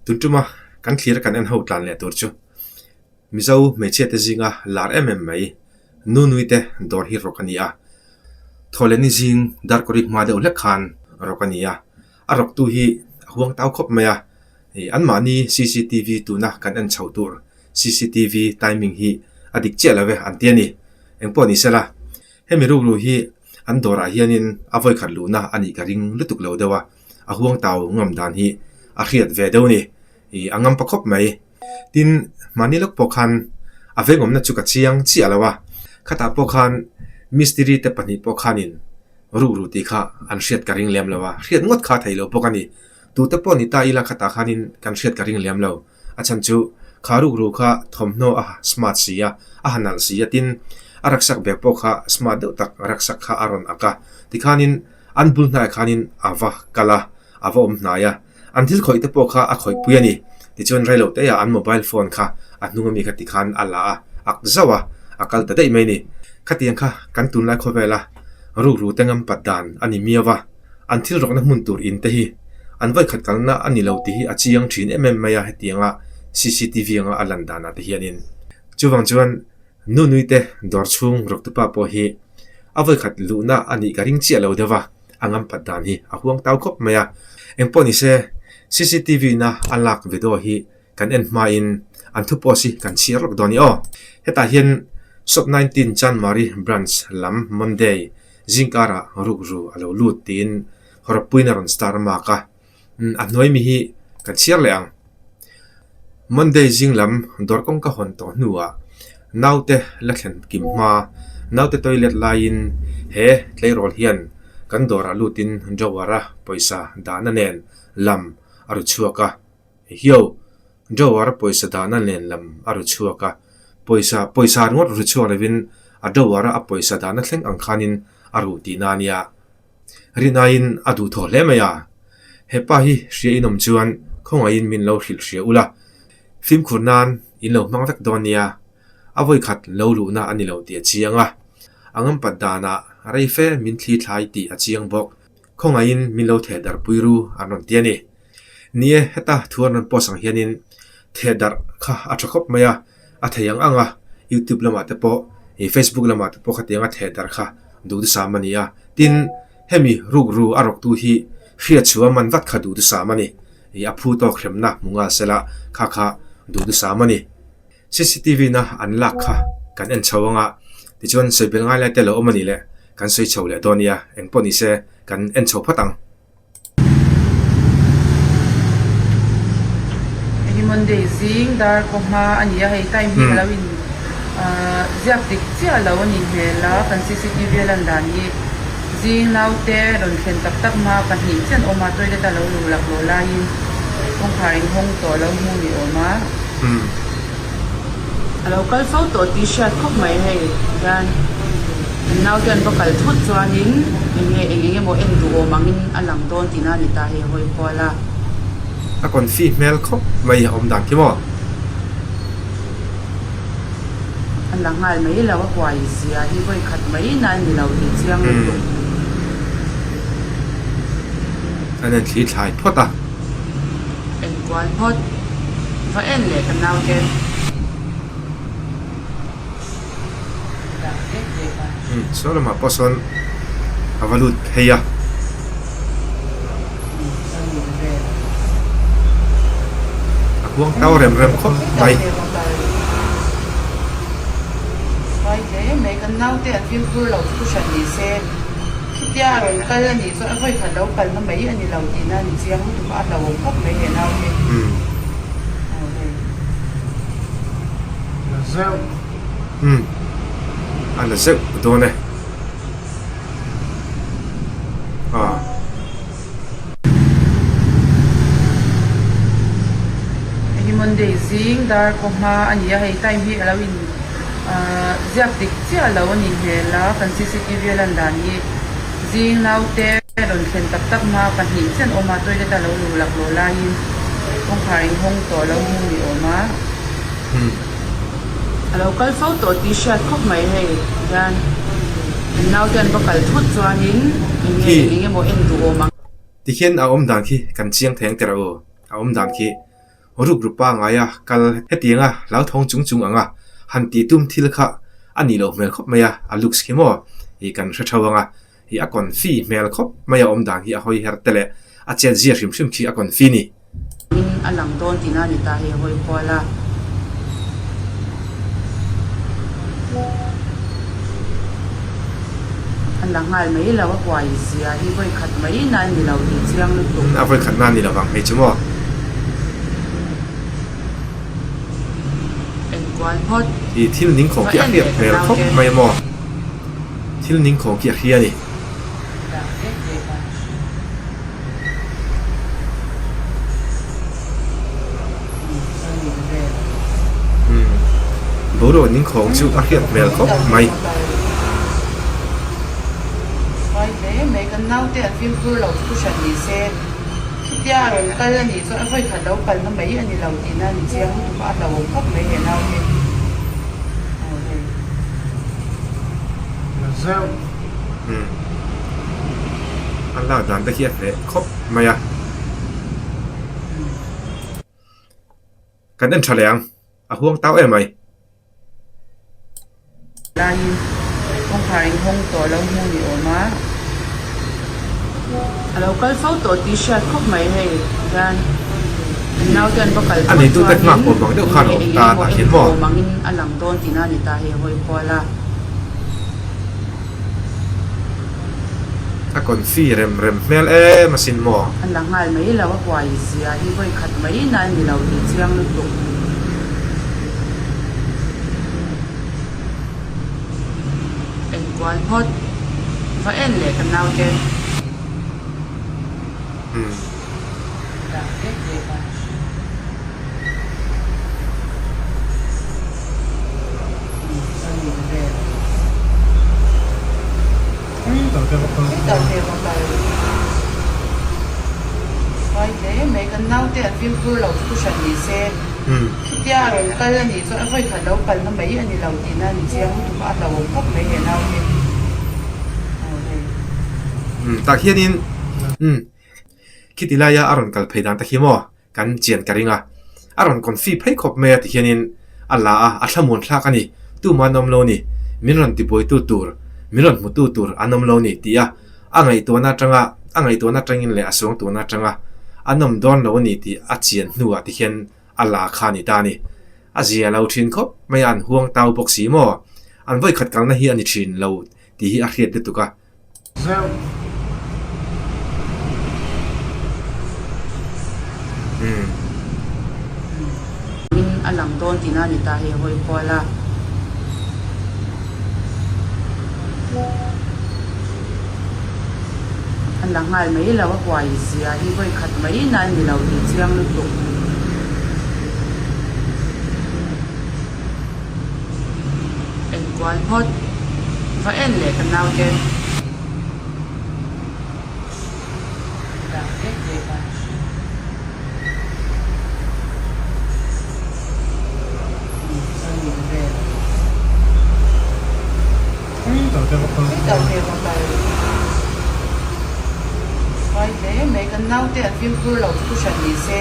Tun tuma kan thlir kan en ho tlan leh tur chu Mizo hmeichhia te zinga lar em em mai Nunui te dawr hi rawk a ni a. Thawhlehni zing darkawri hma deuh hlek khan rawk a ni a. A rawktu hi a huang tau khawp mai a. Anmahni cctv tuna kan en chhoh tur cctv timing hi a dik chiah lo e an ti a ni. Engpawh ni sela hemi rukru hi an dawrah hianin a vawikhat luhna a nih ka ring lutuk lo deuh a, a huang tau ngam dan hi a hriat ve deuh a ni. Ih a ngam pa khawp mai. Tin, mahni lawk pawh khan a vengawmna chu ka chiang chiah lo a, khatah pawh khan mistiri te pahnih pawh khanin rukru tih kha an hriat ka ring lem lo a, hriat ngawt kha thei lo bawk a ni. Tute pawh ni ta ila khatah khanin kan hriat ka ring lem lo. A chhan chu kha rukru kha thawmhnaw a smart si a, a ha nalh si a, tin a rucksack bag pawh kha smart deuh tak rucksack kha a rawn ak a, tikhanin an bul hnaiah khanin a va kal a, a va awm hnai a, an thil khawih te pawh kha a khawih pui a ni. Tichuan reilo te ah an mobile phone kha a hnung ami kha tikhan a la a, ak zauh a, a kal ta daih mai a ni. Khatiang kha kan tunlai khawvela rukru te ngam pat dan a ni miau a. An thil rawkna hmun tur in te hi an vawikhat kalna a ni lo tih hi a chiang thin em em mai a hetianga cctv anga a lan danah te hianin. Chuvang chuan Nunui te dawr chhung rawktupa pawh hi a vawikhat luhna a nih ka ring chiah lo deuh a, a ngampat dan hi a huang tau khawp mai a. Engpawh ni se cctv na a lak video hi kan en hmain an thu post hi kan chhiar lawk dawn i aw. Hetah hian Shop 19 Chanmari Branch lam Monday zingkarah rukru a lo lut tiin hawrawppuiin a rawn star mak a, a hnuai mi hi kan chhiar leh ang. Monday zing lam dawr kawngka hawn tawh hnuah naute la thlen kim hma naute toilet laiin he tleirawl hian kan dawrah lutin drawer-a pawisa dahna nen lam a ru chhuak a. Hio, drawer pawisa dahna nen lam a ru chhuak a, pawisa pawisa ringawt ru chhuak lovin a drawer a pawisa dahna thleng ang khanin a ruh tihna a nia. Rinaiin a duhthawh hle mai a, hepa hi hria in awm chuan khawngaihin min lo hrilh hria ula, fimkhur nan in lo hmang vek dawn nia, a vawikhat lo luhna a ni lo tih a chiang a, a ngampat danah rei fe min thli thlai tih a chiang bawk. Khawngaihin min lo theh darh pui ru an rawn ti a ni. Ni e, heta thu an rawn post ang hianin theh darh kha a tha khawp mai a, a thei ang ang a, YouTube lamah te pawh, ih Facebook lamah te pawh khatianga theh darh kha duhdusam a ni a. Tin, hemi rukru a rawktu hi hriatchhuah man vat kha duhdusam a ni. Ih a phu tawk hremna hmu nghal sela kha kha duhdusam a ni. Cctv na an lak kha kan en chho anga tichuan sawi bel ngai lai te lo awm a nih leh kan sawi chho leh dawn nia engpawh ni se kan en chho phawt ang. Hei Monday zing dar kaw hma a ni a, hei time hi ka lo in ahh ziak dik chiah lo a nih hmel a, kan cctv a lan dan hi zing naute rawn thlen tak tak hma pahnih chiah an awm a, toilet a lo luh laklawh laiin kawngkhar inhawng tawh lo hmu ni awm a. A lo kal fo tawh tih hriat khawp mai hei hian an naute an va kal thut chuanin eng nge eng eng emaw en duh awm angin a lang dawn tihna a ni ta hei hawi kual a. A confi hmel khawp mai a awm dan khi maw? A la nghal mai lo a huai zia hi vawi khat mai na a ni lo tih chiang lutuk. An en thli thlai phawt a. Enkual phawt. Va en leh ka naute. Dah dek dek a. Umm saw lamah pawh sawn a va lut phei a. A huang tau rem rem khawp mai. Vai hle mai kan naute an fimkhur lo chu hran ni se. Khitia a rawn kal a nih chuan a vawikhat lo kalna mai a ni lo tihna a ni chiang lutuk a, a hlauhawm khawp mai he nau hi. Aw hei. La zeuh. Umm. A la zeuh dawn e. Ah. Hei hi Monday zing dar kaw hma a ni a, hei time hi a lo in ahh ziak dik chiah lo a nih hmel a, kan cctv a lan dan hi zing naute rawn thlen tak tak hma pahnih chiah an awm a, toilet a lo luh laklawh laiin kawngkhar inhawng tawh lo hmu ni awm a. A lo kal fo tawh tih hriat khawp mai hei hian an naute an va kal thut chuanin eng nge eng eng emaw en duh awm ang. Tikhian a awm dan khi kan chiang thei ang tirh u, a awm dan khi. Rukru pangaia kal hetianga hlauthawng chung chung anga han tih tum thil kha a nih loh hmel khawp mai a, a looks khi maw ih kan hre tho anga ih a confi hmel khawp mai a awm dan hi a hawi her te leh a chet zia hrim hrim khi a confi ni. In a lang dawn tihna a ni ta hei hawi kual a. A la nghal mai lo a huai zia hi vawi khat mai na a ni lo tih chiang lutuk. A vawi khat na a ni lo vang hei chu maw. Enkual phawt. I thil ning khawng khi a hriat hmel khawp mai a maw? Thil ning khawng khi a hria a ni. Boruak ning khawng chu a hriat hmel khawp mai. Chutia a rawn kal a nih chuan a vawikhat lo kalna mai a ni lo tihna a ni chiang lutuk a, a hlauhawm khawp mai he nau hi. Aw hei. Umm. A lak dan te khi a hneh khawp mai a. Kan en tha leh ang. A huang tau em mai. Laiin kawngkhar in hawng tawh lo hmu ni awm a, a lo kal fo tawh tih hriat khawp mai hei hian an naute an va kal A neitute nghak awm ang deuh khan a awm ta tah hian maw? Awm angin a lang dawn tihna a ni ta hei hawi kual a. A confi rem rem hmel em asin maw? A la nghal mai lo a huai zia hi vawi khat mai na a ni lo tih chiang lutuk. Enkual phawt. Va en leh ka naute. Dah dek dek a. Chutia a rawn kal a nih chuan a vawikhat lo kalna mai a ni lo tihna a ni chiang lutuk a, a hlauhawm khawp mai he nau hi. Aw hei. Umm tah hianin umm khiti laia a rawn kal phei dan te khi maw kan chian ka ring a, a rawn confi phei khawp mai a ti hianin a la a, a thlamuan thlak a ni, tumah an awm lo ni, min rawn tibuaitu tur, min rawn hmutu tur an awm lo ni tih a, a ngaihtuahna atanga a ngaihtuahna atangin leh a suangtuahna atanga an awm dawn lo a ni tih a chian hnuah ti hian a la kha a ni ta a ni. A zia lo thin khawp mai a, an huang tau bawk si maw? An vawikhat kalna hi a ni thin lo tih hi a hriat lutuk a. Zeuh. Umm. In a lang dawn tihna a ni ta hei hawi kual a. A la nghal mai lo a huai zia hi vawi khat mai na a ni lo tih chiang lutuk. Enkual phawt. Va en leh ka naute. Dah dek dek a. Kan naute an fimkhur lo chu thuhran ni se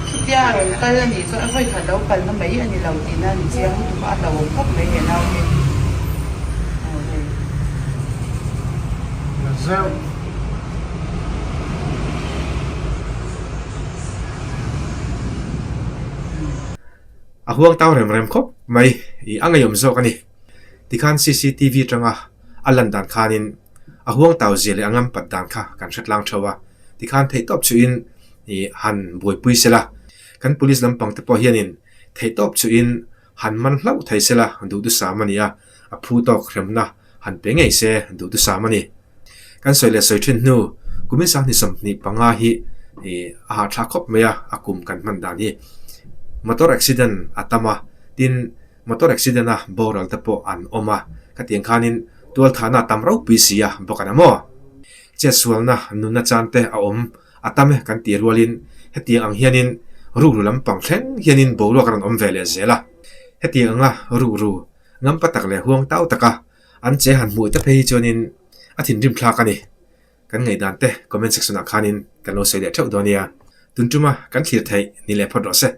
chutia a rawn kal a nih chuan a vawikhat lo kalna mai a ni lo tihna a ni chiang lutuk a, a hlauhawm khawp mai he naute. Aw hei. Zeuh. A huang tau rem rem khawp mai i a ngeiawm zawk a ni. Tikhan cctv atanga a lan dan khanin a huang tau zia leh a ngam pat dan kha kan hre tlang theuh a. Tikhan theihtawp chuhin i han buaipui sela. Kan police lampang te pawh hianin theihtawp chuhin han man hlauh thei sela duhdusam a ni a, a phu tawk hremna han pe ngei se duhdusam a ni. Kan sawi leh sawi thin hnu, kumin sanghnih 25 hi a hahthlak khawp mai a, a kum kan hman dan hi. Motor accident a tam a, tin motor accident a boral te pawh an awm a, khatiang khanin tualthahna a tam ropui si a bawk a na maw? Chetsualna nunna chan te a awm a tam e kan tih rualin hetiang ang hianin rukru lampang thleng hianin boruak a rawn awm ve leh zel a. Hetiang anga rukru ngampa tak leh huang tau taka An che han hmuh te phei hi chuanin a thinrim thlak a ni. Kan ngaihdan te comment section ah khanin kan lo sawi leh theuh dawn nia. Tun tuma kan thlir theih ni leh phawt rawh se.